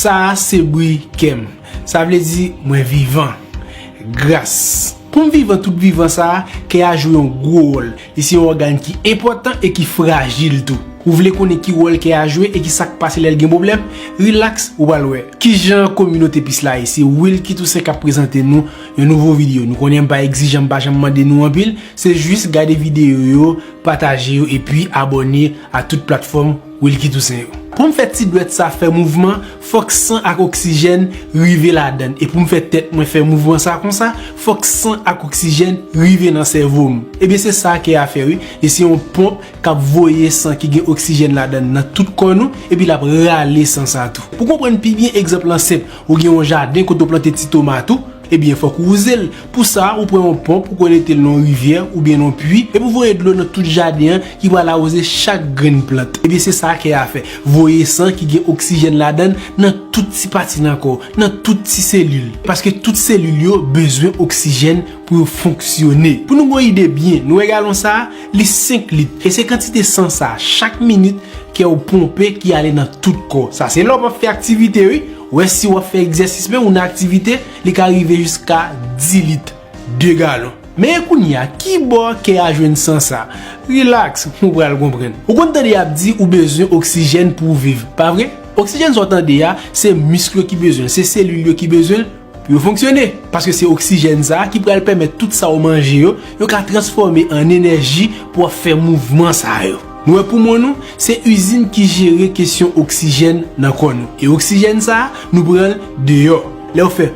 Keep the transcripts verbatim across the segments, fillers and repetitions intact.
Sa a se bri kè m. Sa vle di mwen vivan. Gras. Pou m vivan tout vivan sa a, kè a jwe yon gwo wòl. Li se yon ògàn ki enpòtan e ki frajil tou. Ou vle konnen ki wòl kè a jwe e ki sa k pase lè l gen pwoblèm? Rilaks, ou pral wè. Kijan kominote Peace la ye? Se Wilky Toussaint k ap prezante nou yon nouvo videyo. Nou konnen m pa egzijan, m pa janm mande nou anpil. Se jis gade videyo yo, pataje yo epi abòne a tout platfòm Wilky Toussaint yo. Pou m fè ti dwèt sa fè mouvman, fòk san ak oksijèn rive ladan l. E pou m fè tèt mwen fè mouvman sa konsa, fòk san ak oksijèn rive nan sèvo m. Ebyen, se sa kè a fè wi. Li se yon ponp k ap voye san ki gen oksijèn ladan l nan tout kò nou, epi l ap rale san sa tou. Pou konprann pi byen, egzanp lan senp, ou gen yon jaden kote w plante ti tomat ou, ebyen, fòk ou wouze l. Pou sa, ou pran yon ponp, ou konekte l nan yon rivyè oubyen nan yon pwi, epi w voye dlo nan tout jaden an ki pral awoze chak grenn plant. Ebyen, se sa kè a fè. Voye san ki gen oksijèn ladan l nan tout ti pati nan kò w, nan tout ti selil. Paske tout selil yo bezwen oksijèn pou yo fonksyone. Pou nou gen yon ide byen, nou wè galon sa a, li senk lit. E se kantite san sa a, chak minit, kè w ponpe ki ale nan tout kò. Sa se lè w p ap fè aktivite wi. Ou wè si w ap fè egzèsis men ou nan aktivite, li ka rive jiska dis lit de galon. Men kounye a, ki bò kè a jwenn san sa? Rilaks, ou pral konprann. Ou konn tande y ap di ou bezwen oksijèn pou w viv, pa vre? Oksijèn sa w tande a, se misk yo ki bezwen l, se selil yo ki bezwen l pou yo fonksyone. Paske se oksijèn sa a ki pral pèmèt tout sa w manje yo, yo ka transfòme an enèji pou w ap fè mouvman sa yo. Nou wè poumon nou, se izin ki jere kesyon oksijèn nan kò nou. E oksijèn sa a, nou pran l deyò. Lè w fè,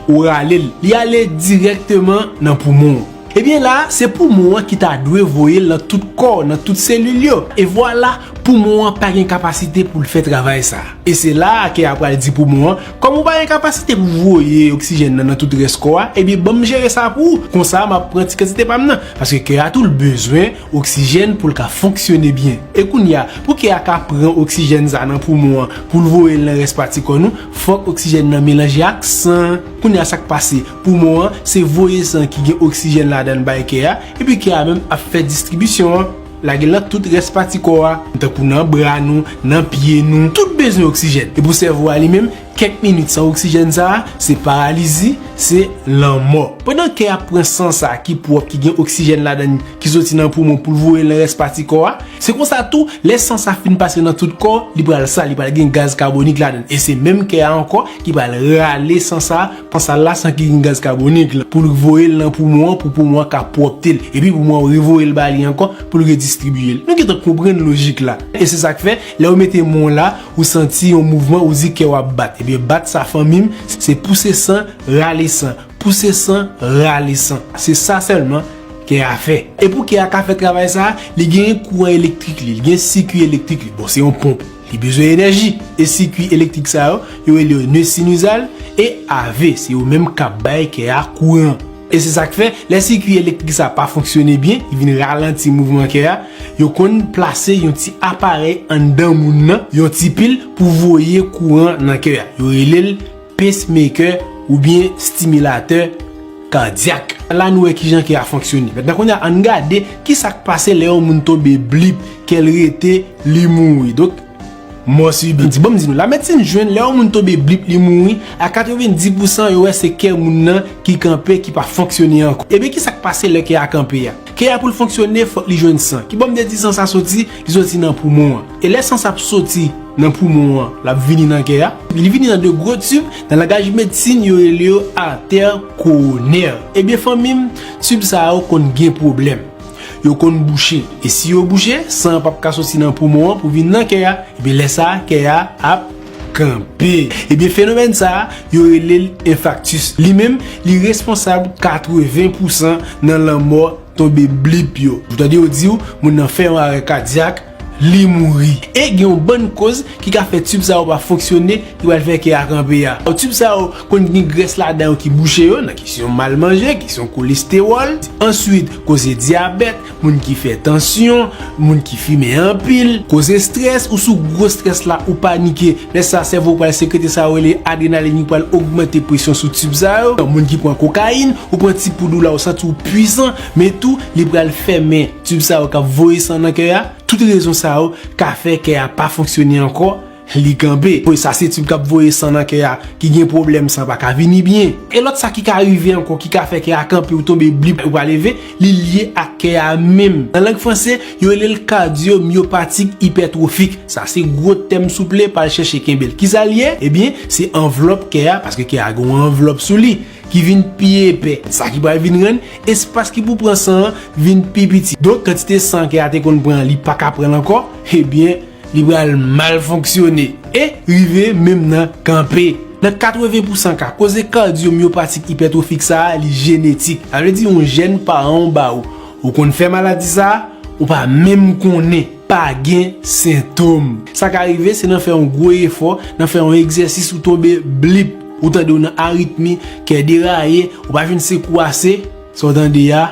ou rale l, li ale dirèkteman nan poumon w. Ebyen la, se poumon an ki ta dwe voye l nan tout kò w, nan tout selil yo. E vwala, poumon an pa gen kapasite pou l fè travay sa a. E se la a kè a pral di poumon an, kòm ou pa gen kapasite pou voye oksijèn nan nan tout rès kò a, ebyen ban m jere sa pou ou. Konsa, m ap pran ti kantite pa m nan. Paske kè a tou l bezwen oksijèn pou l ka fonksyone byen. E kounye a, pou kè a ka pran oksijèn sa nan poumon an, pou l voye l nan rès pati kò nou, fòk oksijèn nan melanje ak san. Kounye a sa k pase, poumon an se voye san ki gen oksijèn ladan l bay kè a, epi kè a menm ap fè distribisyon an, lage l nan tout rès pati kò a, tankou nan bra nou, nan pye nou, tout bezwen oksijèn. E pou sèvo a li menm, kèk minit san oksijèn sa a, se paralizi, se lanmò. Pandan kè a ap pran san sa a ki pwòp, ki gen oksijèn ladan l, ki soti nan poumon pou l voye l nan rès pati kò a, se konsa tou, lè san sa fin pase nan tout kò, li pral sal, li pral gen gaz kabonik ladan l. E se menm kè a ankò ki pral rale san sa, san sal la, san ki gen gaz kabonik la, pou l voye l nan poumon an, pou poumon an ka pwòpte l. Epi poumon an revoye l ba li ankò, pou l redistribiye l. Nou gentan konprann lojik la. E se sa k fè, lè w mete men w la, ou santi yon mouvman, ou di kè w ap bat. Ebyen, bat sa fanmi m, se pouse san, rale san. Pouse san, rale san. Se sa sèlman kè a fè. E pou kè a ka fè travay sa a, li genyen kouran elektrik li, li gen sikui elektrik li. Bon, se yon ponp. Li bezwen enèji. E sikui elektrik sa yo, yo rele yo nè sinizal e A V. Se yo menm k ap bay kè a kouran. E se sa k fè, lè sikui elektrik sa pa fonksyone byen, li vin ralanti mouvman kè a, yo konn plase yon ti aparèy anndan moun nan, yon ti pil pou voye kouran nan kè a. Yo rele l pacemaker oubyen stimilatè kadyak. La nou wè kijan kè a fonksyone. Mentnan kounye a, ann gade kisa k pase lè yon moun tonbe blip, kè l rete, li mouri. Donk, mò sibi. Di, bon, m di nou, lamedsin jwenn lè yon moun tonbe blip, li mouri, a katrevenndis pousan yo wè se kè moun nan ki kanpe, ki pa fonksyone ankò. Ebyen, kisa k pase lè kè a kanpe a? Kè a pou l fonksyone, fòk li jwenn san. Kibò m te di san sa soti? Li soti nan poumon an. E lè san sa ap soti nan poumon an, l ap vini nan kè a. Li vini nan de gwo tib, nan langaj medsin, yo rele yo atè kowonè. Ebyen, fanmi m, tib sa yo konn gen pwoblèm. Yo konn bouche. E si yo bouche, san an p ap ka soti nan poumon an pou vin nan kè a. Ebyen, lè sa a, kè a ap kanpe. Ebyen, fenomèn sa a, yo rele l enfaktis. Li menm, li responsab katreven pousan nan lanmò tonbe blip yo. Ou tande yo di w, moun nan fè yon arè kadyak, li mouri. E gen yon bann koz ki ka fè tib sa yo pa fonksyone, ki pral fè kè a kanpe a. Tib sa yo konn gen grès ladan yo ki bouche yo, nan kesyon mal manje, kesyon kolestewòl. Answit, koze dyabèt, moun ki fè tansyon, moun ki fimen anpil, koze estrès, ou sou gwo estrès la, ou panike. Lè sa, sèvo w pral sekrete sa yo rele adrenalin, ki pral ogmante presyon sou tib sa yo. Moun ki pran kokayin, ou pran ti poud ou la, ou santi w pwisan, men tou, li pral fèmen tib sa yo k ap voye san nan kè a. Tout rezon sa yo ka fè kè a pa fonksyone ankò, Li kanpe. Sa se tib k ap voye san nan kè a ki gen pwoblèm, san pa ka vini byen. E lòt sa ki ka rive ankò, ki ka fè kè a kanpe, ou tonbe blip, ou pa leve, li lye ak kè a menm. Nan lang franse, yo rele l cardiomyopathique hypertrophique. Sa se gwo tèm souple, pa al chèche kenbe l. Kisa l ye? Ebyen, se anvlòp kè a, paske kè a gen yon anvlòp sou li, ki vin pi epè. Sa ki pral vin rann espas ki pou pran san an vin pi piti. Donk, kantite san kè a te konn pran, li pa ka pran l ankò. Ebyen, li pral mal fonksyone e rive menm nan kanpe. Nan katreven pousan ka, koze cardiomyopathique hypertrophique sa a, li jenetik. Sa vle di yon jèn paran w ba ou. Ou konn fè maladi sa a, ou pa menm konnen, pa gen sentòm. Sa ka rive, se nan fè yon gwo efò, nan fè yon egzèsis, ou tonbe blip, ou tande w nan aritmi, kè deraye, ou pa jwenn sekou ase, sa w tande a,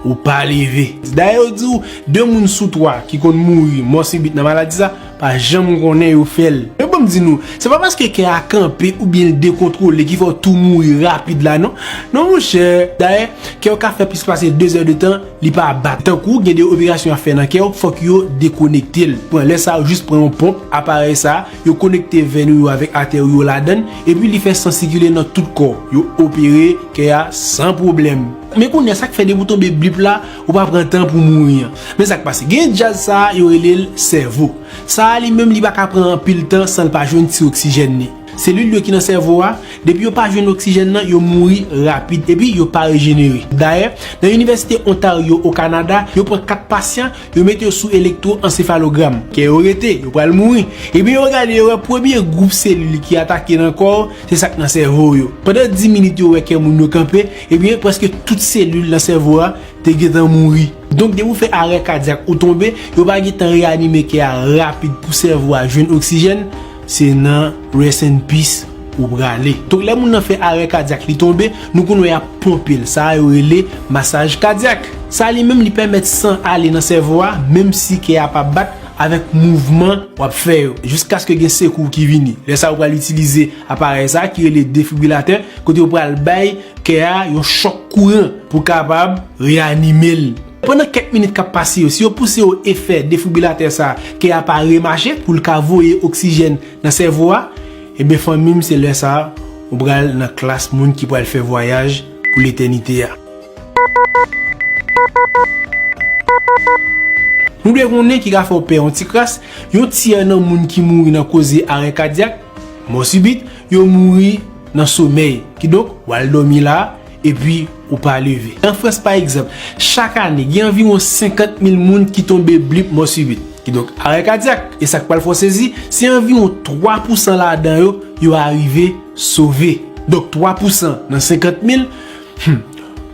ou pa leve. Dayè, yo di w, de moun sou twa ki konn mouri mò sibit nan maladi sa, pa janm konnen yo fè l. Men ban m di nou, se pa paske kè a kanpe oubyen l dekontwole ki fè w tou mouri rapid la, non. Non, monchè. Dayè, kè w ka fè plis pase de zè de tan, li pa bat. Tankou gen de operasyon y ap fè nan kè w, fòk yo dekonekte l. Pran lè sa, yo jis pran yon ponp, aparèy sa, yo konekte venn ou yo avèk atè ou yo ladan l, epi li fè san sikile nan tout kò w. Yo opere kè a san pwoblèm. Men kounye a, sa k fè depi w tonbe blip la, ou pa pran tan pou mouri an. Men sa k pase, gen djaz sa a, yo rele l sèvo. Sa a li menm, li pa ka pran anpil tan san l pa jwenn ti oksijèn li. Selil yo ki nan sèvo a, depi yo pa jwenn oksijèn nan, yo mouri rapid, epi yo pa rejenere. Dayè, nan Inivèsite Ontario o Kanada, yo pran kat pasyan, yo mete yo sou elektwoansefalogram. Kè yo rete, yo pral mouri. Epi yo gade, yo wè premye gwoup selil ki atake nan kò w, se sa k nan sèvo w yo. Pandan dis minit, yo wè kè moun yo kanpe, ebyen, prèske tout selil nan sèvo a te gentan mouri. Donk, depi w fè arè kadyak ou tonbe, yo pa gentan reyanime kè a rapid pou sèvo a jwenn oksijèn, se nan rest in peace ou prale. Donk, lè moun nan fè arè kadyak, li tonbe, nou konn wè y ap ponpe l. Sa a yo rele masaj kadyak. Sa li menm, li pèmèt san ale nan sèvo a, menm si kè a p ap bat, avèk mouvman w ap fè yo, jiskaske gen sekou ki vini. Lè sa a, ou pral itilize aparèy sa a ki rele defibrilatè, kote yo pral bay kè a yon chòk kouran pou kapab reyanime l. Pandan kèk minit k ap pase yo, si yo pouse yo efè defibrilatè sa a, kè a pa remache pou l ka voye oksijèn nan sèvo a, ebyen, fanmi m, se lè sa a ou pral nan klas moun ki pral fè vwayaj pou letènite a. Nou dwe konnen ki ka fè w pè yon ti kras, yon tyè nan moun ki mouri nan koze arè kadyak, mò sibit, yo mouri nan somèy. Kidonk, w al dòmi la, epi ou pa leve. An Frans, pa egzanp, chak ane, gen anviwon senkant mil moun ki tonbe blip mò sibit. Kidonk, arè kadyak. E sa k pral fè w sezi, se anviwon twa pousan ladan yo, yo arive sove. Donk, twa pousan nan senkant mil, hmm,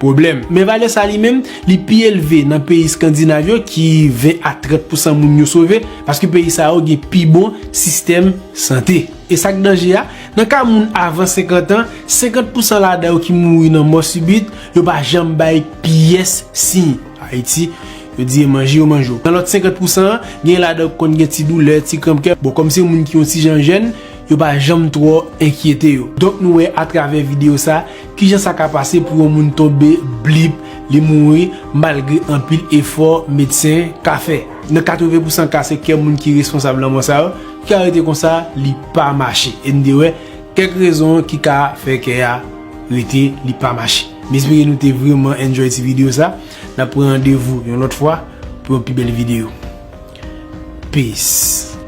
pwoblèm. Men valè sa li menm, li pi elve nan peyi Eskandinav yo, ki ven a trant pousan moun yo sove, paske peyi sa yo gen pi bon sistèm sante. E sa k danje a, nan ka moun avan senkant an, senkant pousan ladan yo ki mouri nan mò sibit, yo pa janm bay pyès siy. Ayiti, yo di e manje yo manje w. Nan lòt senkant pousan an, gen ladan yo konn gen ti doulè, ti kranp kè. Bon, kòm se moun ki yon ti jan jèn, yo pa janm twò enkyete yo. Donk, nou wè atravè videyo sa, kijan sa ka pase pou yon moun tonbe blip, li mouri, malgre anpil efò medsen ka fè. Nan katreven pousan ka, se kè moun ki responsab lanmò sa yo, kè a rete konsa, li pa mache. E n te wè kèk rezon ki ka fè kè a rete, li pa mache. M espere nou te vrèman enjoy ti videyo sa. N ap pran randevou yon lòt fwa pou yon pi bèl videyo. Peace.